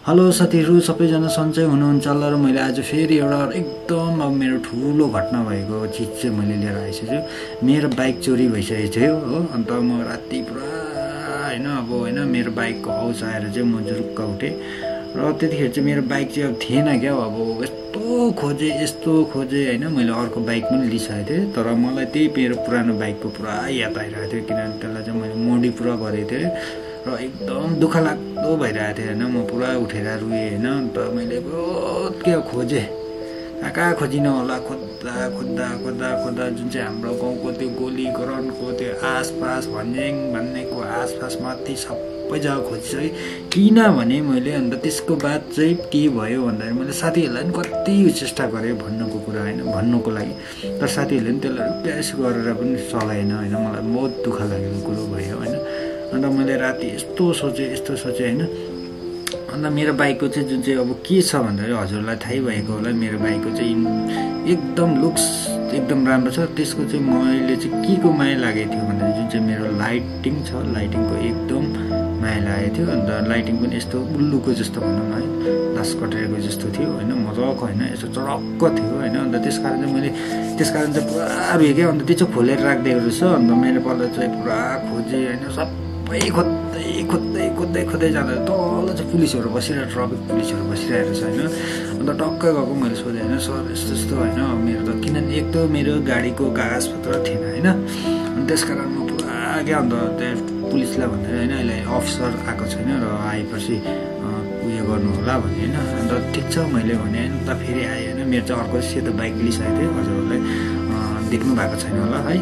Hello साथीहरु सबैजना सन्चै हुनुहुन्छ होला र मैले आज फेरि एउटा एकदम अब मेरो ठुलो घटना भएको चीज चाहिँ मैले लिएर आइसकेको छु। मेरो बाइक चोरी भइसकेको थियो हो। अन्त म राति पुरा हैन अब हैन मेरो बाइकको आवाज आएर चाहिँ म जुरुक्क उठे र त्यतिखेर चाहिँ मेरो बाइक चाहिँ अब थिएन क्या। अब यस्तो खोजे हैन मैले अर्को बाइक पनि लिइसकेको थिएँ तर मलाई त्यही मेरो पुरानो बाइकको पुरा याद आइरहेको थियो किनभने त्यसलाई चाहिँ मैले मोडी पुरा गरेको थिएँ र एकदम दुःख लाग्दो भइरहेको थियो हैन। म पुरा उठेर रुएँ हैन। अन्त मैले बहुत के खोजेँ कहाँ खोजिन होला खोज्दा जुन चाहिँ हाम्रो गाउँको त्यो गोली ग्राउन्डको त्यो आसपास भन्नेको आसपास माथि सबै जग्गा खोजिसकेँ किनभने मैले अन्त त्यसको बाद चाहिँ के भयो भन्दाखेरि मैले साथीहरूलाई पनि कति चेष्टा गरेँ भन्नुको कुरा हैन भन्नुको लागि तर साथीहरूले पनि त्यसलाई प्यास गरेर पनि चलाएन हैन। मलाई बहुत दुःख लागेको कुरो भयो हैन। अन्त मैले राति यस्तो सोचेँ हैन। अन्त मेरो बाइकको चाहिँ जुन चाहिँ अब के छ भन्दाखेरि हजुरलाई थाहै भएको होला मेरो बाइकको चाहिँ एकदम लुक्स एकदम राम्रो छ। त्यसको चाहिँ मैले चाहिँ के को माया लागेको थियो भन्दाखेरि जुन चाहिँ मेरो लाइटिङ छ लाइटिङको एकदम माया लागेको थियो। अन्त लाइटिङ पनि यस्तो उल्लुको जस्तो भनौँ है लास कटेको जस्तो थियो हैन मजाको हैन यस्तो चरक्क थियो हैन। अन्त त्यसकारण चाहिँ पुरा रुयो क्या। अन्त त्यो चाहिँ खोलेर राखिदिएको रहेछ। अन्त मैले पहिला चाहिँ पुरा खोजेँ हैन सबै खोज्दै जाँदा तल चाहिँ पुलिसहरू बसिरहेको ट्राफिक पुलिसहरू बसिरहेको रहेछ हैन। अन्त टक्कै गएको मैले सोधेँ हैन सर यस्तो हैन मेरो त किनभने एक त मेरो गाडीको कागजपत्र थिएन हैन। अनि त्यसकारण म पुरा क्या अन्त त्यहाँ पुलिसलाई भन्दै हैन अहिले अफिसर आएको छैन र आएपछि उयो गर्नु होला भने हैन। अन्त ठिक छ मैले भने अन्त फेरि आएँ हैन। मेरो चाहिँ अर्को सेतो बाइक लिइसकेको थियो हजुरहरूले देख्नु भएको छैन होला है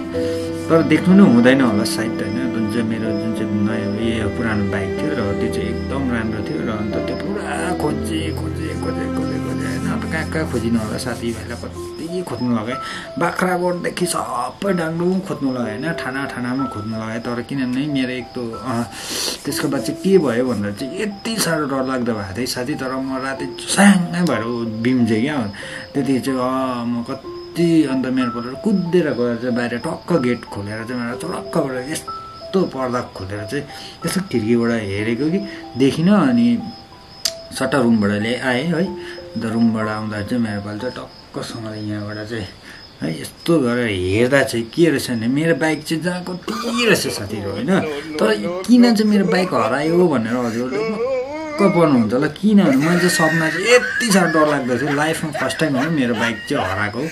तर देख्नु नै हुँदैन होला सायद हैन। मेरो जुन चाहिँ नयाँ पुरानो बाइक थियो र त्यो चाहिँ एकदम राम्रो थियो र अन्त त्यो पुरा खोजेँ हैन। अब कहाँ खोजिनु होला साथीभाइलाई कति खोज्नु लगाएँ बाख्राकोटदेखि सबै डाङडुङ खोज्नु लगाएँ हैन ठानामा खोज्नु लगाएँ तर किनभने मेरो एक त त्यसको बाद चाहिँ के भयो भन्दा चाहिँ यति साह्रो डरलाग्दो भएको थियो साथी। तर म राति साङ्गै भएर बिम्झेँ क्या। त्यति चाहिँ म कति अन्त मेरो पल्ट कुदेर गएर चाहिँ बाहिर टक्क गेट खोलेर चाहिँ मेरो चलक्कबाट यस्तो पर्दा खोलेर चाहिँ यस्तो खिड्कीबाट हेरेको कि देखिनँ। अनि सट्टा रुमबाट आएँ है। अन्त रुमबाट आउँदा चाहिँ मेरो पालि चाहिँ टक्कसँगले यहाँबाट चाहिँ है यस्तो गरेर हेर्दा चाहिँ के रहेछ भने मेरो बाइक चाहिँ जहाँको त्यही रहेछ साथीहरू होइन। तर किन चाहिँ मेरो बाइक हरायो भनेर हजुरहरूले मक्क पर्नुहुन्छ होला किनभने मैले चाहिँ सपना चाहिँ यति साह्रो डर लाग्दो थियो लाइफमा फर्स्ट टाइम हो मेरो बाइक चाहिँ हराएको।